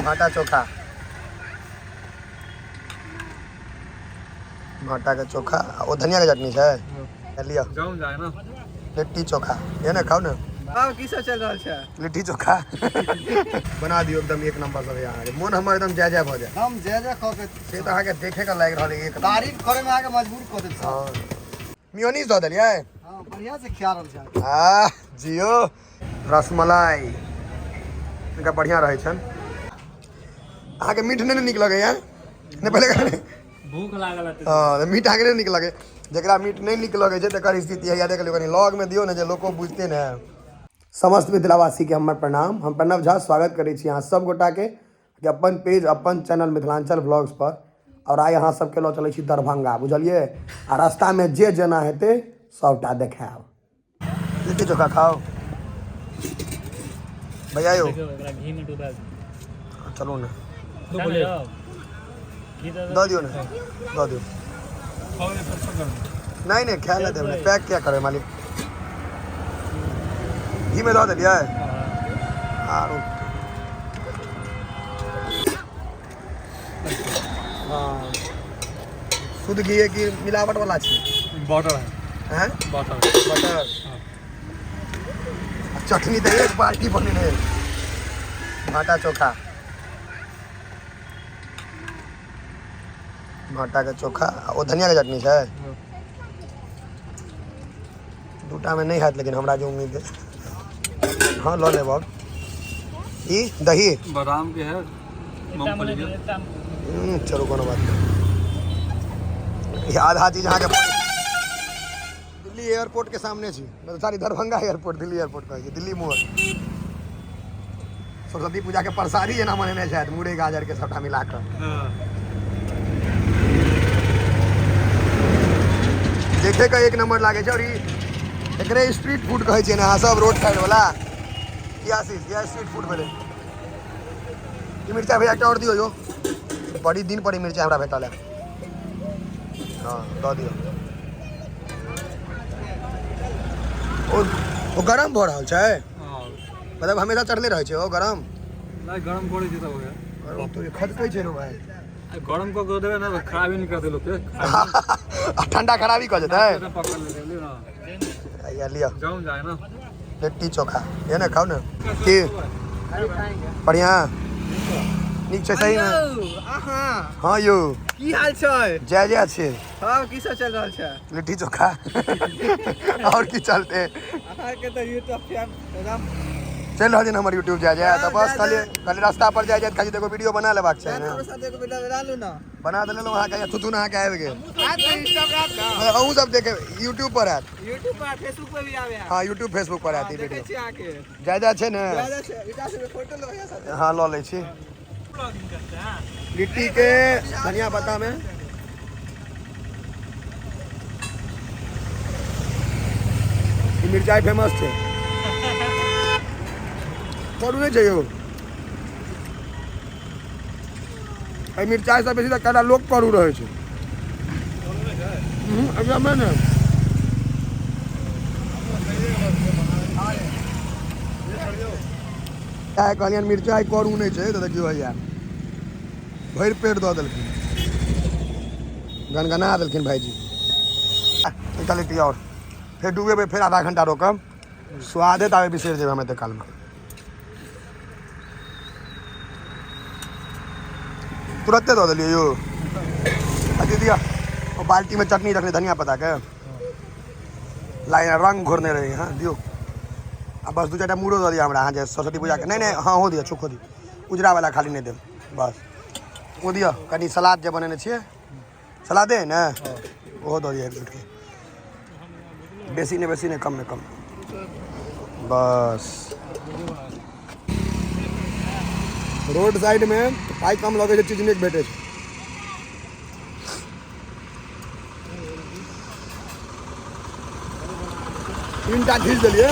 भाटा चोखा, भाटा के चोखा। आ ओ धनिया के चटनी छै। लिअ। जम जाए ना। लिट्टी चोखा ये ने खाउ ने। आब की सब चलि रहल छै? लिट्टी चोखा बना दियौ एकदम एक नंबर से भैया, अहाँके मोन हमर एकदम जय जय भऽ जाय। हम जय जय कऽ के से तऽ अहाँके देखे के लागि रहल है एक नंबर। तारीफ करे में अहाँके मजबूर कऽ देब सब। हँ, मियोनीज दऽ देलियै। हँ, बढ़िया से खिया रहल छै अहाँके। आ जियो रसमलाई इनका बढ़िया रहै छनि। अहाँके मीठ नहि ने नीक लगैया? नहि, पहिले कहने भूख लागल है। हँ, तऽ मीठ अहाँके नहि नीक लगै। जकरा मीठ नहि नीक लगै छै तकर स्थिति हैया देख लियौ। कनि लगमे दियौ ने जे लोको बुझते ने। समस्त मिथिलावासीके हमर प्रणाम। हम प्रणव झा स्वागत करै छी अहाँ सब गोटाके कि अपन पेज अपन चैनल मिथिलाञ्चल ब्लॉग्स पर। आओर आइ अहाँ सबके लऽ चलै छी दरभंगा, बुझलियै? आ रास्तामे जे जेना हेतै सबटा देखायब। लिट्टी चोखा खाओ भैया यौ। देखियौ, एकरा घी में डुबा दियौ। चलू ने। दू प्लेट घी दऽ। दऽ दियौ ने, दऽ दियौ। नहि नहि, खाय लए देब ने, पैक किया करबै मालिक? घीमे दऽ देलियै। आरो हँ, शुद्ध घी है कि मिलावट वाला छै? बटर है। हैं? बटर। बटर। आ चटनी तऽ एक बाल्टी बनेने है। भाटा चोखा, भाटा के चोखा। आ ओ धनिया के चटनी छै। दूटा में नहीं हैत, लेकिन हमरा जे उम्मीद है। हाँ, लऽ लेब। अब ई दही। बादाम के है, मूंगफली के। चलू, कोनो बात नहीं। ई आधा चीज अहाँके दिल्ली एयरपोर्ट के सामने छी, मतलब sorry, Darbhanga airport, Delhi airport कहै छै, दिल्ली मोड़। सरस्वती पूजा के प्रसादी जेना मनेने छथि, मुरई गाजर के सबटा मिला कऽ। देखे के एक नंबर लागे छै। और ई एकरे स्ट्रीट फूड कहै छियै ने अहाँ सब, रोड साइड वाला? की आशीष, इएह स्ट्रीट फूड भेलै। ई मिर्चा भैया एकटा आओर दियौ यौ। बड़ी दिन पर ई मिर्चा हमरा भेटल है। हँ, दऽ दियौ। ओ ओ गरम भऽ रहल छै। मतलब हमेशा चढ़ले रहै छै ओ गरम? नहि, गरम करै छै तब हो गया। अरे तो खदकै छै रो भाई। गरम कऽ के देबै ने तऽ खराबी नहि करतै लोकके। आ ठंडा खराबी कऽ जेतै। पकड़ लेतै, बुझलियै ने? हैया लिअ। जम जाए ना। लिट्टी चोखा ये ने खाउ ने। की बढ़िया नीक छै सही में? अहाँ। हाँ यौ। की हाल छै? जय जय छै। हँ, की सब चलि रहल छै? लिट्टी चोखा, आओर की चलते? अहाँके तऽ यूट्यूब एकदम चलि रहल छै ने हमर यूट्यूब जय जय, तऽ बस। जय खाली जय। खाली रास्ता पर जाय जाय खाली देखो वीडियो बना लेबाक छै ने। हमरो साथ एगो वीडियो बना लू ना। बना तऽ लेलहुँ अहाँके, थुथुन अहाँके आबि गेल। आयत ने इंस्टाग्राम ना? अहूँ सब देखे, यूट्यूब पर आयत। यूट्यूब पर, फेसबुक पर भी आवे है। हाँ, यूट्यूब फेसबुक पर आयत ई देखै वीडियो। छी अहाँके। जय जय छै ने? जय जय छै। विकास के फोटो लो भैया साथे। हाँ, लऽ लै छी। लिट्टी के धनिया पत्ता में ई मिरचाई फेमस छै। करू नहि छै यौ। एहि मिरचाइसँ बेसी तऽ कनिटा लोक करू रहै छै। एकदमे ने। आइ कहलियनि मिरचाइ करू नहि छै, तऽ देखियौ हैया भरि पेट दऽ देलखिन, गनगना देलखिन भाइजी। एकटा लिट्टी आओर, फेर डूबेबै, फेर आधा घंटा रोकब। स्वादे तऽ आबे बिसरि जेबै हम एते कालमे। तुरते दऽ देलियै यौ। अथी दिअ, ओ बाल्टीमे चटनी रखने धनिया पत्ताके लाइन रंग घोरने रही। हाँ, दियौ। आ बस दू चारिटा मूड़ो दऽ दिअ हमरा। अहाँ जे सरस्वती पूजाके। नहि नहि, हाँ, हो दिअ, चोखो दियौ, उजरा वाला खाली नहि देब। बस ओ दिअ। कनि सलाद जे बनेने छियै, सलादे है ने, ओहो दऽ दिअ एक चुटकी। बेसी नहि, बेसी नहि, कम नहि, कम बस। रोड साइडमे पाइ कम लगै छै, चीज नीक भेटै छै। तीनटा खींच देलियै।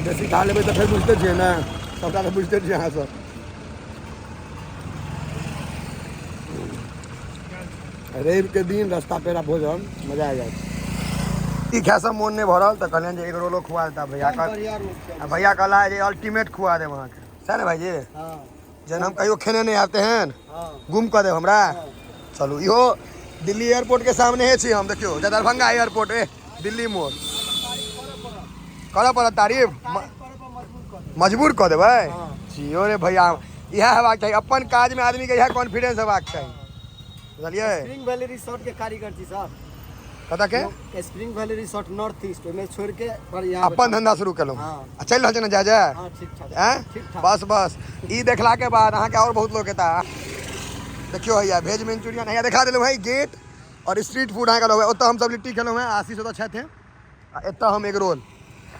बेसी खा लेबै तऽ फेर बुझिते छियै ने, सबटा तऽ बुझिते छियै अहाँ सब। रवि के दिन रस्ता पेड़ा भोजन मजा आ जाइ छै। ई खाय से मोन नहि भरल तऽ कहलियनि जे एग रोलो खुआ देता भैया। बढ़िया रोड छै। आ भैया कहला जे अल्टीमेट खुआ देब अहाँके। सएह ने भाईजी? हाँ। जहन हम कहियो खेने नहि आबते हैं, हाँ। गुम कऽ देब हमरा। चलू, इहो दिल्ली एयरपोर्ट के सामने हे छी हम। देखियो, जे दरभंगा एयरपोर्ट है, दिल्ली मोड़। करऽ पड़त तारीफ, मजबूर कऽ देबै। जियो रे भैया, इएह हेबाक चाही। अपन काजमे आदमीके इएह कॉन्फिडेंस हेबाक चाही, बुझलियै? स्प्रिंग वैली रिसोर्ट के कारीगर छी सर। कतऽ के? Spring valley resort north east, ओहिमे छोड़ के पर यहाँ अपन धंधा शुरू केलहुँ। हाँ। आ चलि रहल छै ने जा जा? हाँ, ठीक ठाक। आँय? ठीक ठाक। बस बस, ई देखला के बाद अहाँके आओर बहुत लोग एता। देखियो हैया भेज मंचूरियन हैया देखा देलहुँ है गेट और स्ट्रीट फूड अहाँके रहबै। ओतऽ हमसब लिट्टी खेलहुँ हेँ, आशीष ओतऽ छथि, आ एतऽ हम एग रोल।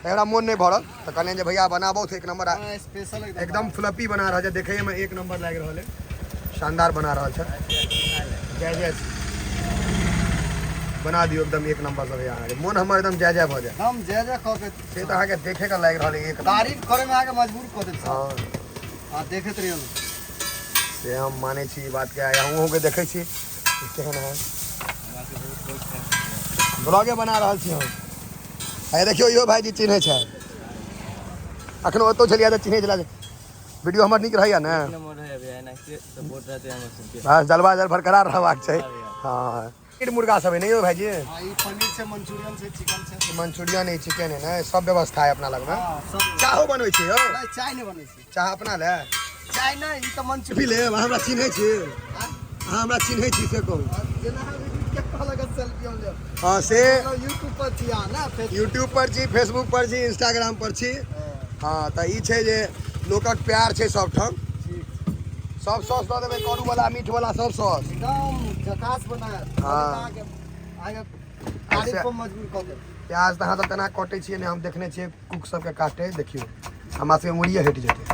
हमरा मोन नहि भरल तऽ कहलियनि जे भैया बनाबो एक नंबर। हाँ, स्पेशल एकदम। एकदम फ्लफी बना रहल छै, देखैमे एक नंबर लागि रहल है, शानदार बना रहल छै। जय जय बना दियौ एकदम एक नंबर से भैया, अहाँके मोन हमर एकदम जय जय भऽ जाय। हम जय जय कह के से तऽ अहाँके देखेके लागि रहल है एक नंबर। तारीफ करे में आके मजबूर कऽ देब सर। हाँ। आ देखैत रहियौ। से हम मानै छी ई बातके, आइ अहूँके देखै छी केहन है। ब्लॉगे बना रहल छी हम। आइ देखियौ, इहो भाईजी चिन्है छै, अखनो ओतौ छलियै तऽ चिन्है छलै। वीडियो हमर नीक रहैया ने? बस जलवा जल बरकरार रहबाक छै। हाँ, मुर्गा सब है नहीं यौ भाईजी? हाँ, ई पनीर छै, मंचूरियन छै, चिकन छै। मंचूरियन है, चिकन है ने, सब व्यवस्था है अपना लगमे। हाँ, सब। चाहो बनबै छी यौ? नहीं, चाय नहीं बनै छै। चाह अपना ले? चाय नहीं, ई तऽ मंचूरियन। पी लेब। अहाँ हमरा चिन्है छी? अहाँ हमरा चिन्है छी से कहू। जेना हम के कहलक सेल्फी हम लेब। हाँ से। यूट्यूब पर छी अहाँ ने? फेसबुक। यूट्यूब पर छी, फेसबुक पर छी, इंस्टाग्राम पर छी। हाँ, तऽ ई छै जे लोकक प्यार छै सबठाम। ठीक। सब सॉस दऽ देबै, करू वाला, मीठ वाला, सब सॉस। एकदम झकास बनायत। हाँ। अहाँके अहाँके तारीफ पर मजबूर कऽ देब। प्याज तऽ अहाँ सब तेना कटै छियै ने, हम देखने छियै कुक सबके काटे। देखियौ, हमरा सबके उंगलिए हटि जेतै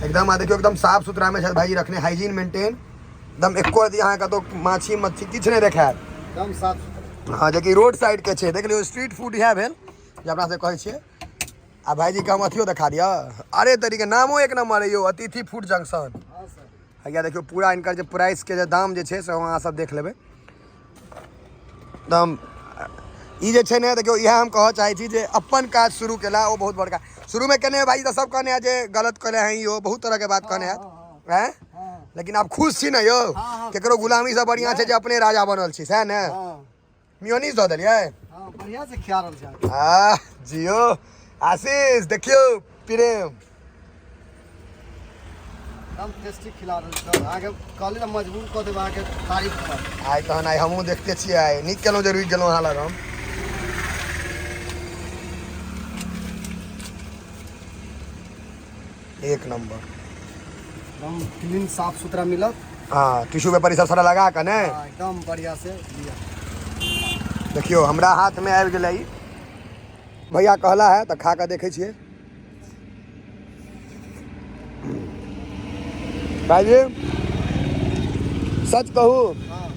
एकदम। आ देखियौ, एकदम साफ सुथरामे छथि भाईजी रखने, हाइजीन मेंटेन एकदम। एको रत्ती अहाँके कतहु माछी मच्छी किछु नहि देखायत। एकदम साफ सुथरा। हाँ, जेकि रोड साइड के छै। देख लियौ, स्ट्रीट फूड इएह भेल जे अपना सब कहै छियै। आ भाईजी के हम अथियो देखा दिअ। अरे तरीके नामो एक नंबर है यौ, अतिथि फूड जंक्शन। हाँ सर। हैया देखियौ, पूरा इनकर जे प्राइस के जे दाम जे छै से अहाँ सब देख लेबै एकदम। ई जे छै ने, देखियौ, इएह हम कहऽ चाहै छी जे अपन काज शुरू केला ओ बहुत बड़का। शुरूमे केने भाई तऽ सब कहने हैत जे गलत केले हैं यौ, बहुत तरहके बात कहने हैत हैं। हाँ। लेकिन आब खुश छी ने यौ? हाँ, हाँ। केकरो गुलामी से बढ़िआँ छै जे अपने राजा बनल छी, सएह ने? हाँ। मियोनीज दऽ देलियै? हाँ, बढ़िया से खिया रहल छै अहाँके। आ जियो आशीष, देखियौ प्रेम। एकदम टेस्टी खिला रहल छै अहाँके। कहली तऽ मजबूर कऽ देब अहाँके तारीफ पर। आइ तहन आइ हमहूँ देखते छियै। आइ नीक केलहुँ जे रुकि गेलहुँ अहाँ लग हम। एक नंबर। एकदम क्लीन साफ सुथरा मिलत। हाँ, टिश्यू पेपर ई सब सारा लगा कऽ ने। हाँ, एकदम बढ़िया से लिअ। देखियौ, हमरा हाथमे आबि गेलै ई। भैया कहला है तऽ खा कऽ देखै छियै। भाईजी, सच कहू? हाँ।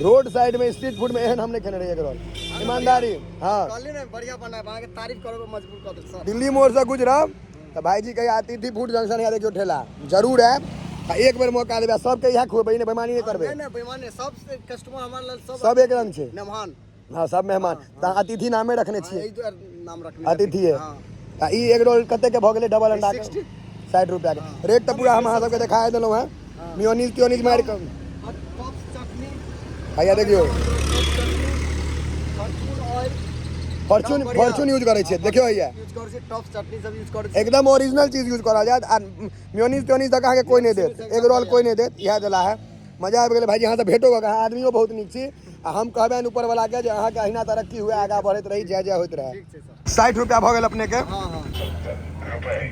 रोड साइड में स्ट्रीट फूड में एहन हम नहि खेने रहियै एग रोल, ईमानदारी। हाँ। कहली ने बढ़िया बनायब, अहाँके तारीफ करे पर मजबूर कऽ देब सर। दिल्ली मोड़ से गुजरब तऽ भाईजी कहिया अतिथि फूड जंक्शन या देखियौ ठेला, जरूर आयब आ एक बेर मौका देबै आ सबके इएह खुएबै, ई नहि बेईमानी नहि करबै। नहीं नहीं, बेईमान नहीं, सब कस्टमर हमारे लेल सब सब एक रंग छै। मेहमान। हाँ, सब मेहमान तऽ अतिथि नामे रखने हाँ, छियै। यही दुआरे नाम रखने। अतिथि है। हाँ। आ ई एग रोल कते के भऽ गेलै डबल अंडा के? 60। 60 रुपया के। रेट तऽ पूरा हम अहाँ सबके देखाए देलहुँ हेँ। मियोनीज त्योनीज मारि कऽ। और टॉप चटनी। भैया देखियौ। Fortune oil. Fortune, Fortune use करै छियै, देखियौ भैया। यूज करै छी, टॉप चटनी सब यूज करै छी। एकदम ओरिजिनल चीज यूज करल जायत। आ मियोनीज त्योनीज तक अहाँके कोइ नहि देत, एग रोल कोइ नहि देत, इएह देला है। मजा आबि गेलै भाईजी अहाँसँ भेटो कऽ के। अहाँ आदमियो बहुत नीक छी आ हम कहबनि ऊपरवलाके जे अहाँके अहिना तरक्की हुए, आगाँ बढ़ैत रही, जय जय होइत रहै। ठीक छै सर। 60 रुपया भऽ गेल अपनेके। हाँ हाँ।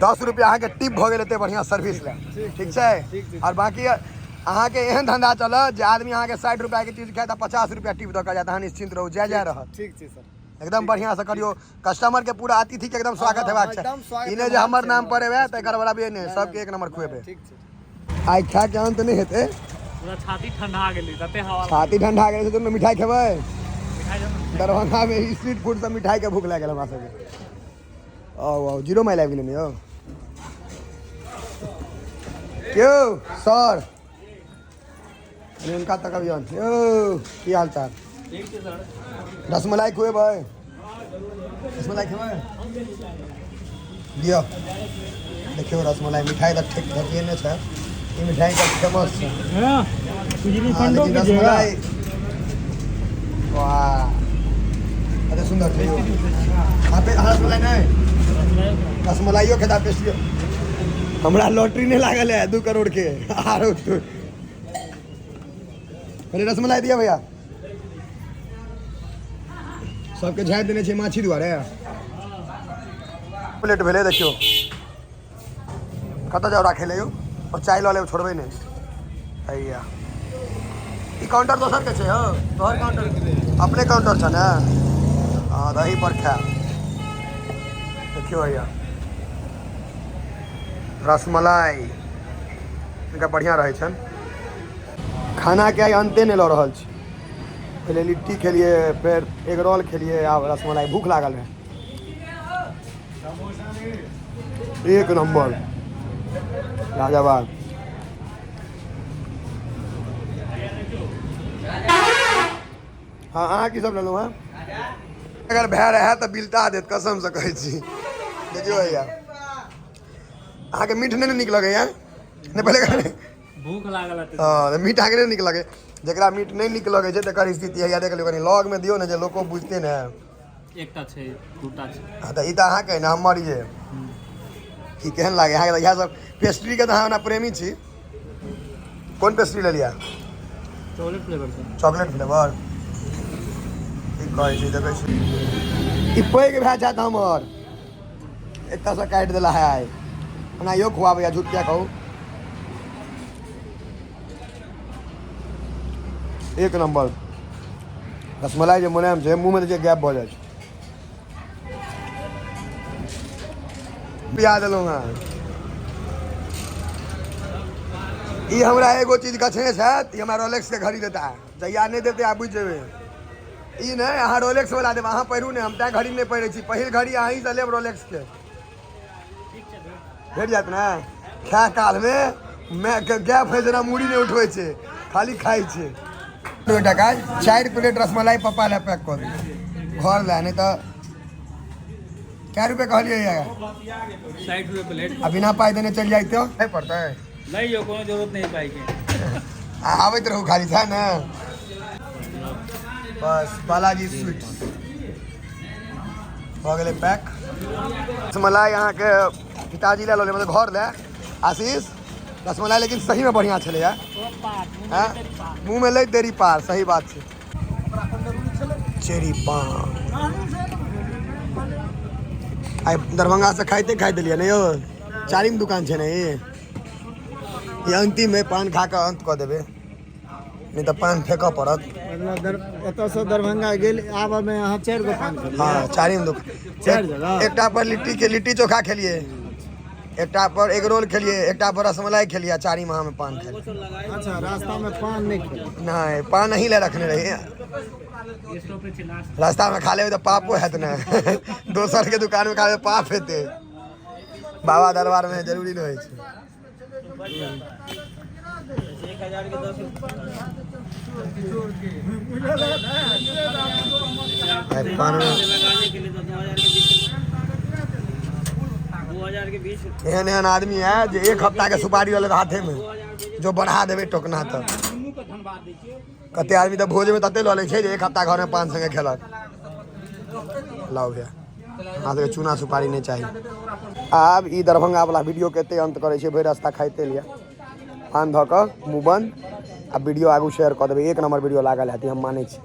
10 रुपया अहाँके टिप भऽ गेल एते बढ़िआँ सर्विस लए। ठीक छै? ठीक छै। आओर बाँकी अहाँके एहन धंधा चलत जे आदमी अहाँके 60 रुपयाके चीज खायत आ 50 रुपया टिप दऽ कऽ जायत। अहाँ निश्चिन्त रहू, जय जय रहत। ठीक छै सर। एकदम बढ़िआँ से करियौ। कस्टमर के पूरा अतिथि के एकदम स्वागत हाँ, हेबाक एकदम चाही। स्वागत ई नहि जे हेबाक हमर छै नाम हमर। पर एबै तऽ एकर बराबरी नहि, सबके एक नंबर खुएबै। ठीक छै। आइ खा के अंत नहि हेतै। पूरा छाती ठंडा गेलै, तते हवा। छाती ठंडा गेलै तऽ मिठाई खेबै। मिठाई जब दरभंगा में स्ट्रीट फूड सब मिठाई के भूख लागल हमरा सबके। आउ आउ, जीरो माइल आबि गेलै ने यौ। यौ सर, कनि हुनका तकबियन यौ। की हाल चाल? रसमलाई खुएबै? रसमलाई खेबै? लिअ, देखियौ रसमलाई मिठाई तऽ ठीक ढकिए नहि छै। ई मिठाई तऽ फेमस छै। हाँ, बिजली हाँ, फंडो लेकिन कीजिएगा। रसमलाई वाह, कते सुन्दर छै यौ। हाँ, पे हाँ, रसमलाई नहि, रसमलाइयो खेता पेस्ट्रियो। हमरा लॉटरी नहि लागल है 2 करोड़ के। आरो अरे रसमलाई दिया भैया। सबके झाड़ि देने छै माछी दुआरे। प्लेट भेलै देखियौ। कतऽ जाउ राखै लए यौ? और चाय लऽ लेब, छोड़बै नहि। हैया ई काउंटर दोसर के छै हौ, तोहर काउंटर अपने काउंटर छ ने। हँ, दही पर खायब। देखियौ हैया रसमलाई हिनका बढ़िआँ रहै छनि। खानाके आइ अन्ते नहि लऽ रहल छी। पहिले लिट्टी खेलियै, फेर एग रोल खेलियै, आब रसमलाई। भूख लागल रहै। एक नंबर लाजवाब। हाँ, अहाँ की सब लेलहुँ हँ? अगर भए रहै तऽ बिलटा देत, कसमसँ कहै छी। देखियौ भैया, अहाँके मीठ नहि ने नीक लगैया? नहि, पहिले कहै भूख लागल है। हँ, तऽ मीठ अहाँके नहि नीक लगै। जकरा मीठ नहि नीक लगै छै तकर स्थिति हैया देख लियौ। कनि लगमे दियौ ने जे लोको बुझते ने। एकटा छै, दूटा छै। हँ, तऽ ई तऽ अहाँके ने, हमर ये की केहन लागै अहाँके? तऽ इएह सब पेस्ट्रीके तऽ अहाँ ओना प्रेमी छी। कोन पेस्ट्री लेलियै? चॉकलेट फ्लेवर छै। चॉकलेट फ्लेवर की कहै छै? देखै छी, ई पैघ भए जायत हमर। एतऽसँ काटि देला है आइ। ओना इहो खुआबैया, झूठ किया कहू। एक नंबर रसमलाई जे मुलायम छै, मुँहमे दै छै गैप भऽ जाइ छै। पिया देलहुँ हँ। ई हमरा एगो चीज गछने छथि, ई हमरा रोलेक्स के घड़ी देता। जहिया नहि देतै आ बुझि जेबै। ई नहि, अहाँ रोलेक्स वाला देब, अहाँ पहिरू नहि। हम तैं घड़ी नहि पहिरै छी। पहिल घड़ी अहीँसँ लेब रोलेक्स के। भेट जायत ने? खाय कालमे गैप होइ जेना मूड़ी नहि उठबै छै, खाली खाइ छै। टका 4 प्लेट रसमलाई पप्पा लए पैक कऽ दियौ घर लए। नहि तऽ कै रुपए कहलियै? 60 रुपए प्लेट। आ बिना पाइ देने चलि जाइ तऽ नहि पड़तै? नहीं यो, कोनो जरूरत नहीं पाई के। आ आबैत रहू खाली छै ने बस। बालाजी स्वीट्स भऽ गेलै पैक। रसमलाई अहाँके पिताजी लए लऽ लेबै, मतलब घर लए। आशीष, रसमलाई लेकिन सहीमे बढ़िआँ छलैए। हँ, मुँहमे लैत देरी पार। सही बात छै। चेरी पान आइ दरभंगासँ खाइते खाइत देलियै ने यौ। चारिम दुकान छै ने ई। ई अंतिम है। पान खा कऽ अंत कऽ देबै, नहि तऽ पान फेकऽ पड़त। एतऽसँ दरभंगा गेल आबऽमे अहाँ 4 गो पान खेलियै? हँ, चारिम दुकान। चारि जगह? एकटा पर लिट्टी के लिट्टी चोखा खेलियै, एकटा पर एग रोल खेलियै, एकटा पर रसमलाई खेलियै आ चारिम अहाँमे पान खेलियै। अच्छा, रास्तामे पान नहि खेलियै? नहि, पान अहीं लए रखने रही। रास्तामे खा लेबै तऽ पापो हैत ने। दोसरके दुकानमे खा लेबै पाप हेतै। बाबा दरबारमे जरूरी नहि होइ छै। आइ पान एहन एहन आदमी है जे एक हफ्ता के सुपारी वाले हाथे में जो बढ़ा देबै टोकना। तऽ कते आदमी तऽ भोजमे तते लऽ लै छै जे एक हफ्ता घरमे पान संगे खेलक। लाउ भैया, अहाँ सबके चूना सुपारी नहि चाही। आब ई दरभंगा वाला वीडियो के एते अंत करै छै। भरि रास्ता खाइते लिअ। पान धऽ कऽ मुँह बंद आ वीडियो आगू शेयर कऽ देबै। एक नंबर वीडियो लागल हैत, ई हम मानै छी।